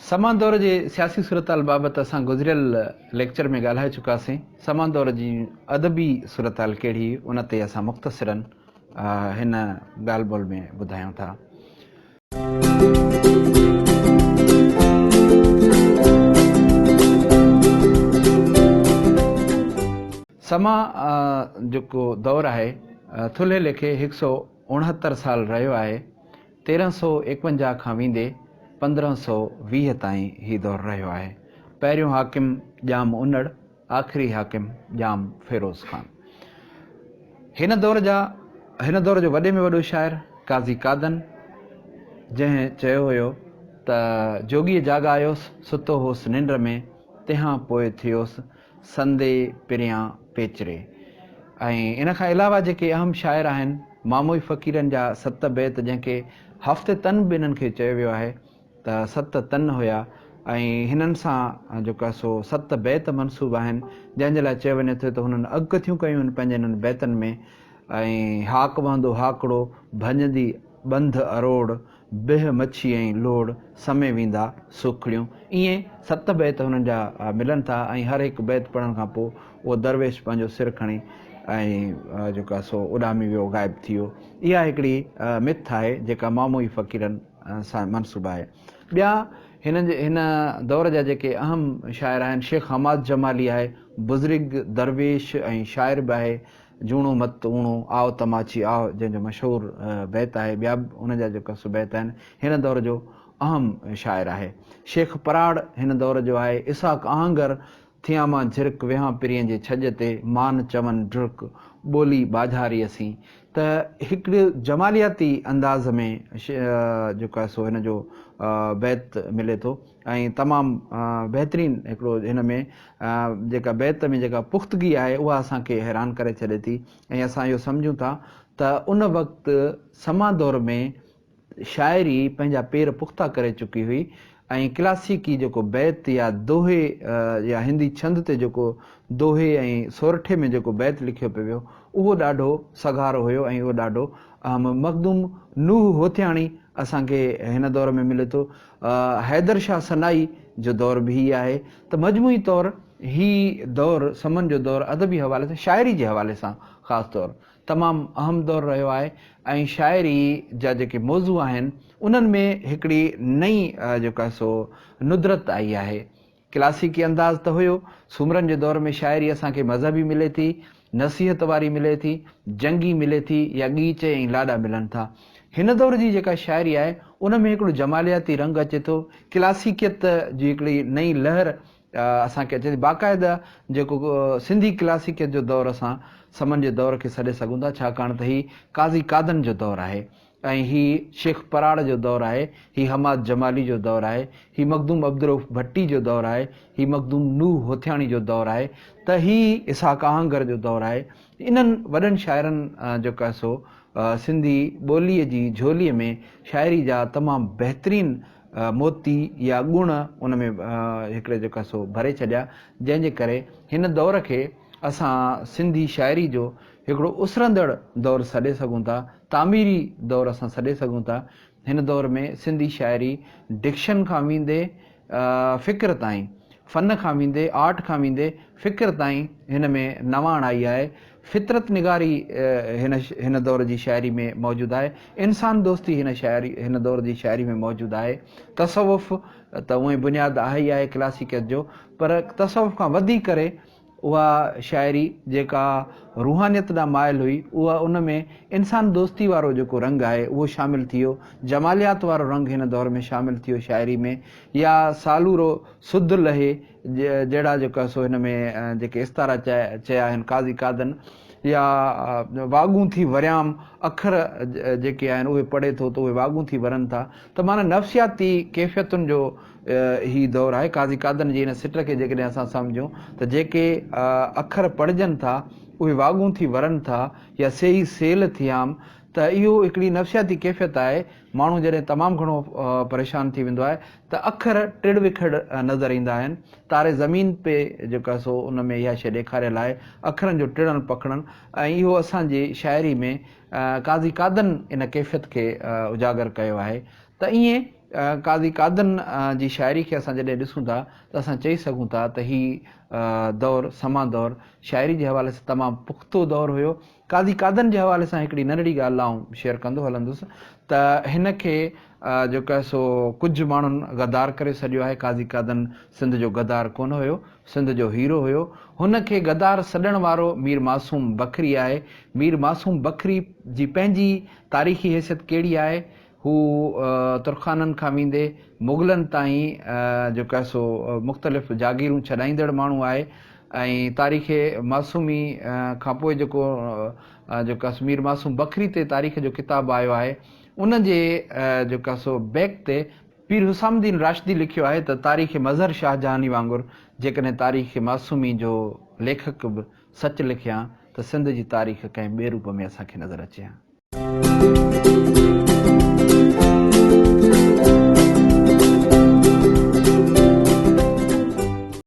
سمان دور جي سياسي صورتحال بابت اسان گذريل ليڪچر ۾ ڳالهائي چڪاسين. سمان دور جي ادبي صورتحال ڪهڙي هئي ان تي اسان مختصراً هن ڳالهه ٻولهه ۾ ٻڌايون ٿا. سما جيڪو دور آهي ٿلهي ليکي هڪ سئو 69 سال رهيو آهي. 1351 کان ويندي 1520 تائين هي دور رهيو آهي. پهريون حاڪم ڄام انڙ، آخري حاڪم ڄام فيروز خان. هن دور جا هن دور جو وڏي ۾ وڏو شاعر قاضي قادن جنهن چيو هيو ته جوڳيء جاڳايوس، ستو هوس ننڊ ۾، تنهان پوء ٿيوس سندي پريان پيچري ۽ ان کان علاوه جيڪي اهم شاعر آهن ماموئي فقيرن جا ست بيت جنهن کي هفت تن به انهن کي چيو ويو آهي ته ست تن هيا ۽ هنن سان جيڪو آهي سو ست بيت منسوب آهن جنهن جي لاء چيو وڃي ٿو ته هنن اڳڪٿيون ڪيون آهن پنهنجي انهن بيتن ۾ ۽ هاڪ وهندو هاڪڙو ڀڃندي ٻنڌ اروڙ بهه مڇي ۽ لوڙ سمي ويندا سوکڙيون. ائين ست بيت هنن جا ملن ٿا ۽ هر هڪ بيت پڙهڻ کان پوء اهو درويش پنهنجو سر کڻي ۽ جيڪو آهي سو اڏامي ويو غائب ٿي ويو. اها هڪڙي مٿ آهي جيڪا ماموئي فقيرن سان منسوب آهي. ٻيا هنن جي هن دور جا جيڪي اهم شاعر آهن شيخ حماد جمالي آهي، بزرگ درويش ۽ شاعر به آهي، جوڻو مت اوڻو، آء تماچي آء جنهن جو مشهور بيت آهي، ٻيا به ان جا جيڪا سو بيت آهن، هن دور جو اهم شاعر آهي. شيخ پراڙ هن دور جو آهي. اسحاق آهنگر، ٿيان مان جھرڪ، ويهان پرينء جي ڇڄ تي، مان چون ڊرڪ، ٻولي ٻاجھاريء سين ته هڪڙي جمالياتي انداز ۾ جيڪو آهي سو هن جو بيت ملي ٿو. ۽ تمام بهترين هڪڙو هن ۾ جيڪا بيت ۾ جيڪا پختگي آهي اها اسان کي حيران ڪري ڇڏي ٿي ۽ اسان اهو سمجهون ٿا ته ان وقت سما دور ۾ شاعري پنهنجا پير پختا ڪري چڪي هئي ۽ ڪلاسيڪي جيڪو بيت يا دوهي يا هندي ڇند تي جيڪو دوهي ۽ سورٺي ۾ جيڪو بيت لکيو پئي ويو اهو ڏاڍو سگهارو هيو ۽ اهو ڏاڍو اهم مخدوم نوح هوٿياڻي اسان کي هن دور ۾ ملي ٿو حيدر شاهه ثنائي جو دور به هي آهي ته مجموعي طور هي دور سمن جو دور ادبي حوالي سان شاعري جي حوالي سان خاص طور تمام اهم دور رهيو آهي ۽ شاعري جا جيڪي موضوع آهن انهن ۾ هڪڙي نئين جيڪو آهي سو ندرت آئي آهي. ڪلاسيڪي انداز ته هيو. سومرن جي دور ۾ شاعري اسان کي مذهبي ملي ٿي، نصيحت واري ملي ٿي، جنگي ملي ٿي يا ڳيچ ۽ لاڏا ملن ٿا. هن دور جي جيڪا شاعري آهي، ان ۾ هڪڙو جمالياتي رنگ اچي ٿو، ڪلاسيڪيت جي هڪڙي نئين لهر اسان کي اچي ٿي. باقاعده جيڪو سنڌي ڪلاسيڪيت جو دور اسان سمن جي دور کي سڏي سگهون ٿا، ڇاڪاڻ ته هي قاضي قادن جو دور آهي. ۽ هي شيخ پراڙ جو دور آهي، هي حماد جمالي جو دور آهي، هي مخدوم عبدالرؤف ڀٽي جو دور آهي، هي مخدوم نوح هوٿياڻي جو دور آهي ته هي اسحاق آهنگر جو دور آهي. انهن وڏن شاعرن جيڪو آهي سو سنڌي ٻوليء جي جهوليء ۾ شاعري جا تمام بهترين موتي يا گڻ ان ۾ هڪڙي جيڪو آهي سو ڀري ڇڏيا، جنهن جي ڪري هن دور کي اسان سنڌي شاعري جو هڪڙو اسرندڙ دور سڏي سگهون ٿا، تعميري دور اسان سڏي سگهون ٿا. هن دور ۾ سنڌي شاعري ڊڪشن کان ويندي فڪر تائين، فن کان ويندي آرٽ کان ويندي فڪر تائين هن ۾ نواڻ آئي آهي. فطرت نگاري هن هن دور جي شاعري ۾ موجود آهي. انسان دوستي هن شاعري هن دور جي شاعري ۾ موجود آهي. تصوف ته هونئن بنياد آهي ئي آهي ڪلاسيڪيت جو پر تصوف کان وڌي ڪري اها شاعري جيڪا روحانيت ڏانهن مائل هئي، اها ان ۾ انسان دوستي وارو جيڪو رنگ آهي، اهو شامل ٿي ويو. جماليات وارو رنگ هن دور ۾ شامل ٿي ويو شاعري ۾ يا سالورو سڌ لهي جهڙا جيڪا سو هن ۾ جيڪي استعارا چيا آهن قاضي قادن يا واڳون ٿي وريام اکر جيڪي آهن اهي پڙهي ٿو ته اهي واڳون ٿي ورن ٿا ته معنيٰ نفسياتي ڪيفيتن جو هي دور آهي. قاضي قادن جي هن سٽ کي جيڪڏهن اسان سمجهون ته جيڪي اکر پڙهجن ٿا، اهي واڳون ٿي ورن ٿا يا سيئي سيل ٿيام ته اهو هڪڙي نفسياتي ڪيفيت آهي. ماڻهو جڏهن تمام گهڻو پريشان ٿي ويندو آهي ته اکر ٽڙ وکڙ نظر ايندا آهن. تاري زمين پي جيڪو آهي سو ان ۾ اها شيء ڏيکاريل آهي، اکرن جو ٽڙڻ پکڙڻ ۽ اهو اسان جي شاعري ۾ قاضي قادن ان ڪيفيت کي اجاگر ڪيو آهي ته ائين قاضي قادن جي شاعري کي اسان جڏهن ڏسون ٿا ته اسان چئي سگهون ٿا ته هي دور سما دور شاعري جي حوالي سان تمام پختو دور هيو. قاضي قادن جي حوالي سان هڪڙي ننڍڙي ڳالهه آئون شيئر ڪندو هلندس ته هن کي جيڪو آهي سو ڪجهه ماڻهن غدار ڪري سڏيو آهي. قاضي قادن سنڌ جو غدار ڪونه هيو، سنڌ جو هيرو هيو. هن کي غدار سڏڻ وارو مير معصوم بکري آهي. مير معصوم بکري جي پنهنجي تاريخي حيثيت ڪهڙي آهي؟ هو ترخانن کان ويندي مغلن تائين جيڪو آهي سو مختلف جاگيرون ڇڏائيندڙ ماڻهو آهي ۽ تاريخ معصومي کان پوء جيڪو جيڪو آهي سو مير معصوم بکري تي تاريخ جو ڪتاب آيو آهي ان جي جيڪو آهي سو بيڪ تي پير حسام الدين راشدي لکيو آهي ته تاريخ مظهر شاهجهاني وانگر جيڪڏهن تاريخ معصومي جو ليکڪ به سچ لکي هان ته سنڌ جي تاريخ ڪنهن ٻئي روپ ۾ اسان کي نظر اچي هان.